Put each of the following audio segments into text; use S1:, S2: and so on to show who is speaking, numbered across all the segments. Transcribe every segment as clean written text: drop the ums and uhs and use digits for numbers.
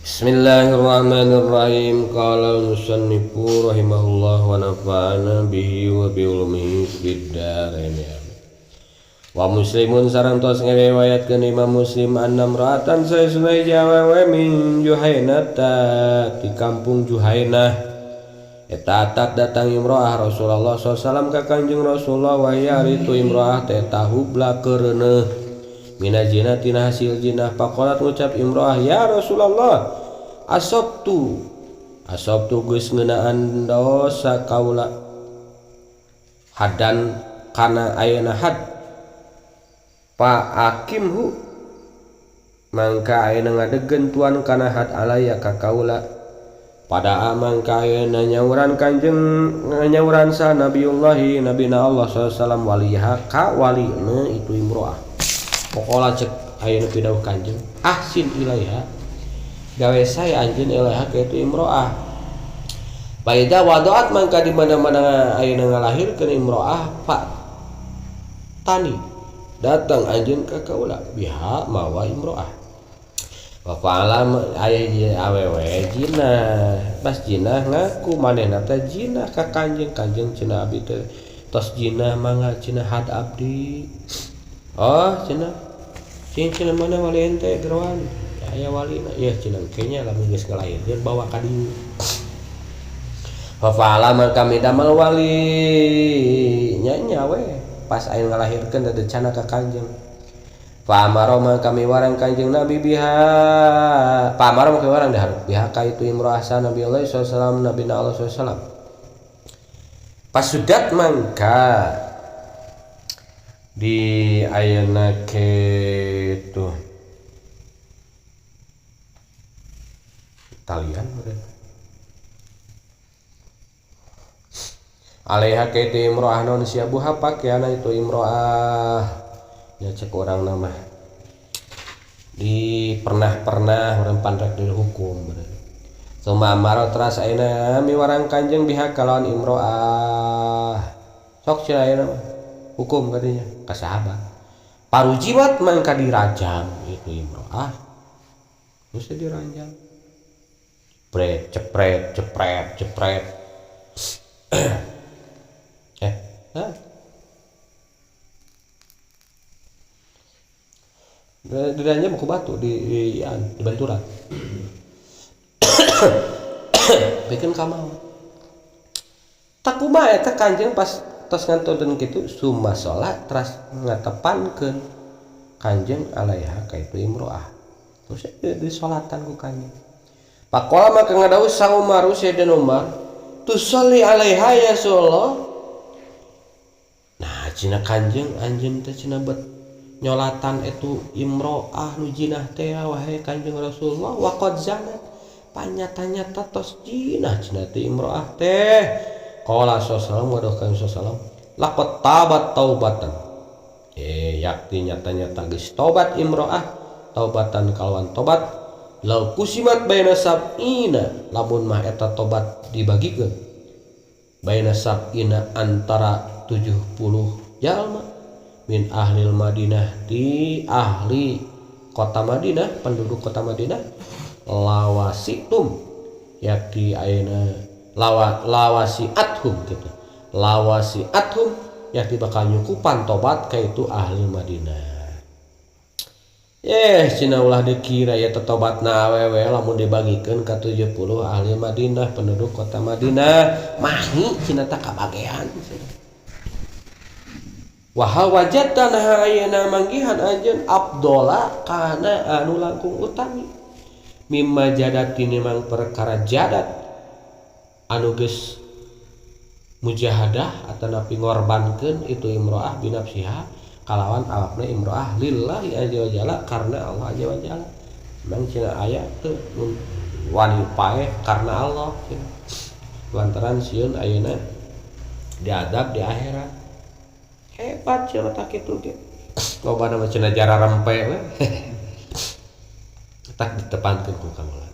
S1: Bismillahirrahmanirrahim. Qala al-musannifu rahimahullah wa nafa'ana bihi wa bi ulumihi fid dharain. Wa muslimun sareng tos ngriwayatkeun Imam Muslim anna imra'atan saesuna jawawe min Juhainah di kampung Juhainah. Eta atat datang imro'ah Rasulullah SAW ka Kanjeng Rasulullah wa hiya itu imro'ah teh tahubla keureuneuh mina zina tina hasil zina. Faqalat ngucap imro'ah ya Rasulullah asabtu asabtu geus ngeunaan dosa kaula hadan kana ayeuna had fa akimhu mangka ayeuna ngadegkeun tuan kana had alaya ka kaula. Pada mangka ayeuna nyauran Kanjeng nyauran sa Nabiullahi nabina Allah sallallahu alaihi wasallam waliha ka walina itu imro'ah. Pokola cek ayeuna pidauh Kanjeng ahsin ilaiha gawe saya anjeun ilaiha ka itu imro'ah. Faida wadoat mangka di mana-mana ayeuna ngalahirkeun imro'ah fa tani datang anjeun ka kaula biha mawa imro'ah. Wa fa'ala aya awewe jinah pas jinah ngaku manehna teh jinah ka Kanjeng. Kanjeng cenah abdi teh tos jinah mangga cenah had abdi. Oh cenah cing cenah mana wali ente geroan aya walina ya cenah kayaknya lamun geus ngalahirkeun bawa ka dieu. Fa fa'ala mangka midamal wali nya nya we pas aya ngalahirkeun teh cana ka Kanjeng. Fa amara mangka miwarang Kanjeng Nabi biha fa amara mangka miwarang dahar biha ka itu imro'ah sa Nabi Allah sallallahu alaihi wasallam Nabi Allah sallallahu alaihi wasallam. Pasudat mangka di ayeuna kitu talian alaiha ka itu imro'ah non siabuha pakaiana itu imro'ah ya cek orang nama di pernah-pernah orang pandrek dari hukum. Suma amaro teras ayeuna miwarang Kanjeng biha kalawan imro'ah sok cenah ayeuna hukum katanya ka sahabat parujiwat mangka dirajam itu imro'ah terus dirajam cepret cepret cepret cepret hah? Dirajam ku batu di benturan bikin kamau takuma eta Kanjeng pas tos ngantoden kitu summa salat teras ngatepankeun Kanjeng alaiha ka itu imro'ah terus di salatan ku Kanjeng. Pakola maka ngadawuh sang Umar Sayyidina Umar tusalli alaiha ya Rasulullah. Nah cenah Kanjeng anjeun teh cenah bet nyolatan itu imro'ah nu jinah teh wahai Kanjeng Rasulullah wa qad zanat panyata-nyata tos jinah cenah teh imro'ah teh. Qala sallallahu alaihi wasallam laqad tabat taubatan yakti nyata-nyata geus tobat imro'ah taubatan kalawan tobat lau kusimat baina sab'ina lamun mah eta tobat dibagikeun baina sab'ina antara 70 jalma min ahlil Madinah di ahli kota Madinah penduduk kota Madinah lawasitum yakti ayeuna lawasi athum gitu lawasi athum yakti bakal nyukupan tobat ka itu ahli Madinah. Cina ulah dikira ya tobatna awewe lamun dibagikeun ka 70 ahli Madinah penduduk kota Madinah mahi cina tak kabagean. Wa hal wajadta nah ayeuna manggihan anjeun abdola kana anu langkung utami mimma jadatin mang perkara jadat anu geus mujahadah atanapi ngorbankeun itu imro'ah binafsiha kalawan awakna imro'ah lillahi azza wa jalla karena Allah azza wa jalla. Memang cenah aya teu wani paeh karena Allah cenah. Lantaran sieun ayeuna diadab di akhirat. Hebat cenah tak kitu ge. Loba mah cenah jara rempe we. Tak ditepankeun ku kaula.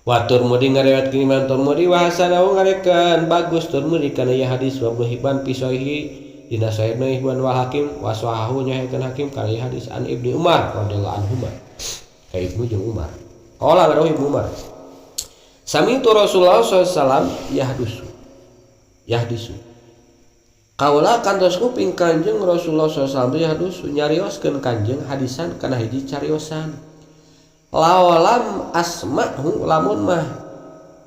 S1: Wa Turmudi ngariwayatkeun Imam Turmudi wa hasanahu ngarekan bagus Turmudi kana ieu hadis wa Ibnu Hibban fi sahihi dina sahih Ibnu Hibban wal Hakim wa sahahu nyahikan Hakim kana ieu hadis an Ibnu Umar radhiyallahu anhuma ka Ibnu jeung Umar. Qala ngaruh Ibnu Umar. Sami'tu Rasulullah sallallahu alaihi wasallam yahdusu. Yahdisu. Kaula kantos nguping Kanjeng Rasulullah sallallahu alaihi wasallam yahdusu nyarioskeun Kanjeng hadisan kana hiji cariosan. Lawalam asma'hu lamun mah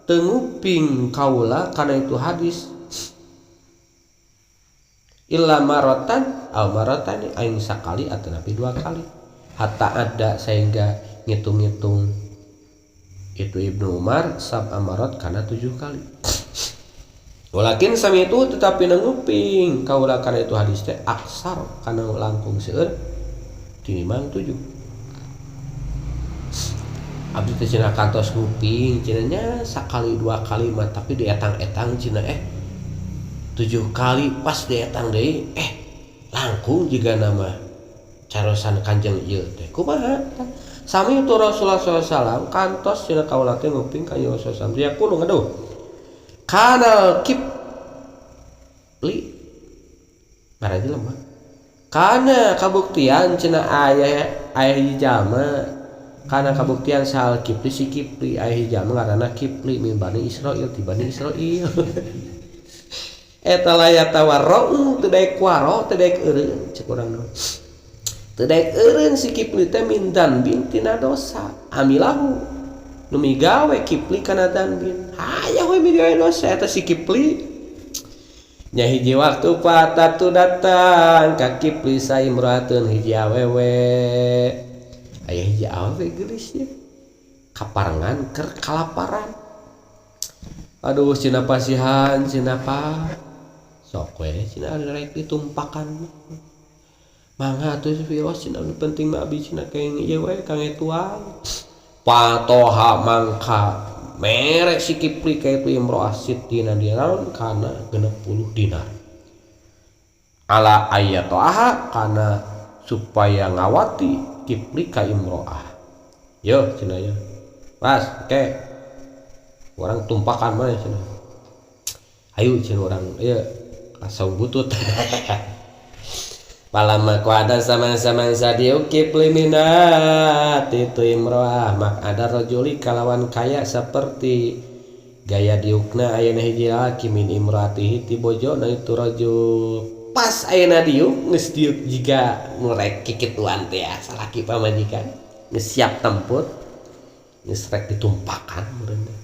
S1: teu nguping kaula kana itu hadis illa maratan aw maratani aing sakali atau nabi dua kali hatta ada sehingga ngitung-ngitung itu Ibnu Umar sab amarat kana 7 kali. Walakin sami itu tetapi nenguping kaula kana itu hadis teh aksar kana langkung seueur tinimbang 7. Abdi teh cenah kantos nguping cenah nya sakali dua kali mah tapi dietang-etang cenah 7 kali pas dietang deui langkung jiga nama carosan Kanjeng ieu teh kumaha. Sami itu Rasulullah sallallahu alaihi wasallam kantos cenah kaula teh nguping ka Rasulullah sallallahu alaihi wasallam yaqulu ngaduh kanal kipli ngaran jelema kana kabuktian cenah aya aya hiji jalma kana kabuktian sal kipli si kipli aya hiji jalma ngaranna kipli min Bani Israil ti Bani Israil. Eta la yatawarra'u teu daek waro teu daek eureun cek urang mah teu daek eureun si kipli teh min danbin tina dosa amilahu nu migawe kipli kana danbin hayang we migawe dosa eta si kipli nya hiji waktu patatu datang ka kipli saimratun hiji awewe aya hiji awewe geulis nya kaparengan keur kalaparan aduh cenah pasihan cenah pa sok we cenah rek ditumpakan mangga atuh virus cenah nu penting mah abi cenah keng ieu we kang tuang patoha mangka merek si kipli ka itu imro'ah sittina dinar kana 60 dinar ala ayatoaha kana supaya ngawati kipli ka imro'ah yo cenah ya pas oke orang tumpakan mana cenah ayo cenah orang ieu kasau butut. Palama ku ada sama-sama sadiu kipli minat itu imro'ah mak ada rajuli kalawan kaya seperti gaya diukna ayeuna hiji lalaki min imro'atihi ti bojona itu rajul pas ayeuna diuk geus diuk jiga ngurek kikituan teh ya salaki pamajikan geus siap tempur geus rek ditumpakan meureun teh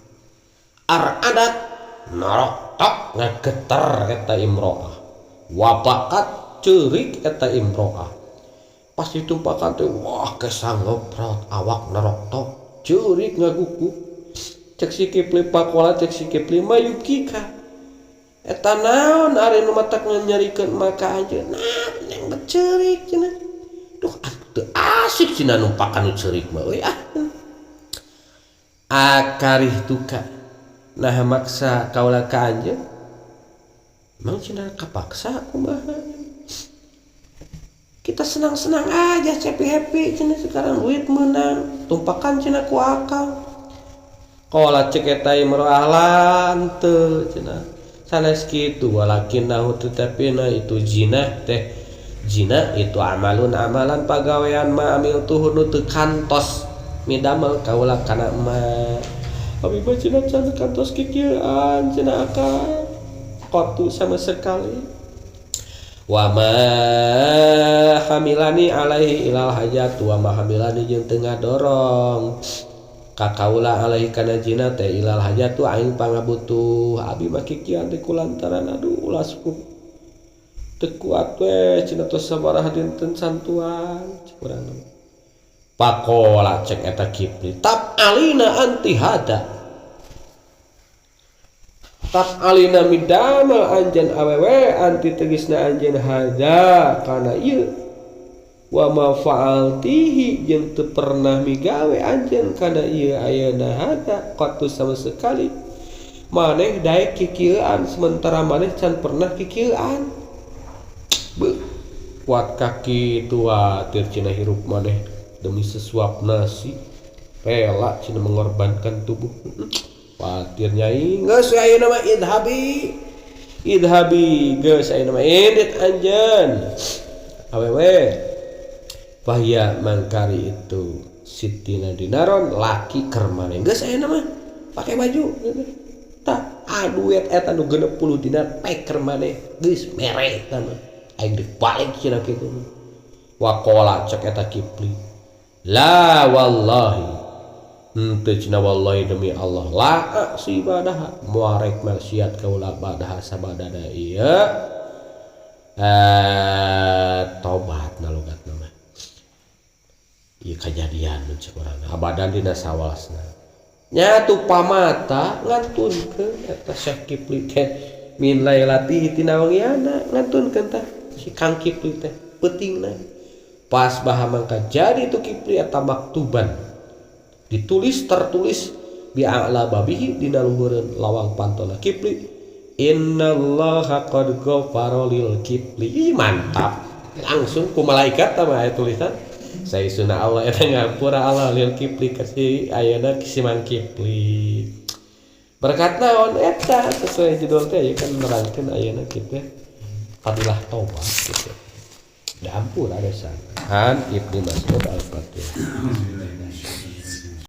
S1: ar adat norok tok ngageter eta imro'ah wabakat ceurik eta imro'ah pas ditumpakan teh wah kesangoprot awak norok tok ceurik ngaguku cek si kipli pakola cek si kipli mayukika eta naon ari nu matak nyarikeun maka anjeun nah neng beceurik cenah duh atuh teu asik cenah numpakan nu ceurik mah euy ah akarih tuka nah maksa kaula ka anjeun mang cenah kapaksa kumaha kita senang-senang aja happy-happy cenah sekarang duit menang tumpakan cenah ku akal qala cek eta imro'ah lan teu cenah sanes kitu walakin nahu tetapi na itu zina teh zina itu amalun amalan pagawean ma amil tuh nu teu kantos midamel kaula kana ma abi mah cenah can kantos kikieuan cenah akal qatu sama sekali wa ma hamilani alaihi ilal hajat wa ma hamilani jeung teu ngadorong ka kaula alaihi kana zina teh ilal hajat tu aing pangabutuh abi mah kikieuan teh kulantaran aduh ulah suku teu kuat we cenah tos sabaraha dinten santuan cek urang pakola cek eta kipli tap alina anti hada tap alina midamel anjeun awewe anti tegisna anjeun hada kana ieu wa ma fa'altihi jeung teu pernah migawe anjeun kana ieu ayeuna hada qatu sama sekali maneh daek kikieuan sementara maneh can pernah kikieuan beuh kuat kaki tua tir cenah hirup maneh demi sesuap nasi rela cenah mengorbankan tubuh patir nyai geus ayeuna mah idhabi idhabi geus ayeuna mah indit anjeun awewe fahya mangkari itu Sittina dinaron laki keur maneh geus ayeuna mah pake baju tah duit eta nu 60 dinar pek keur maneh geus mere eta mah aing deuk balik cenah kitu. Waqala cek eta Kipli la wallahi henteu cenah wallahi demi Allah la si badaha moal rek maksiat kaula badaha sabadana ieu tobat na logatna mah ieu kajadian mun cek urang abadan dina sawalasna nya tu pamata ngantunkeun eta Syekh Kipli teh min lailatihi tina wengiana ngantunkeun tah si Kang Kipli teh peutingna pas baha mangka jadi tu Kipli eta maktuban ditulis tertulis bi a'la babihi dina luhureun lawang pantona Kipli innallaha qad ghafara lil Kipli. Ih, mantap langsung ku malaikat tah mah aya tulisan saisuna Allah eta ngampura Allah lil Kipli kasih ayeuna si Mang Kipli berkat naon eta sesuai judul teh ya kan nerangkeun ayeuna kitu fadilah tobat gitu. Diampura dosa. An Ibnu Mas'ud. Al-Fatihah.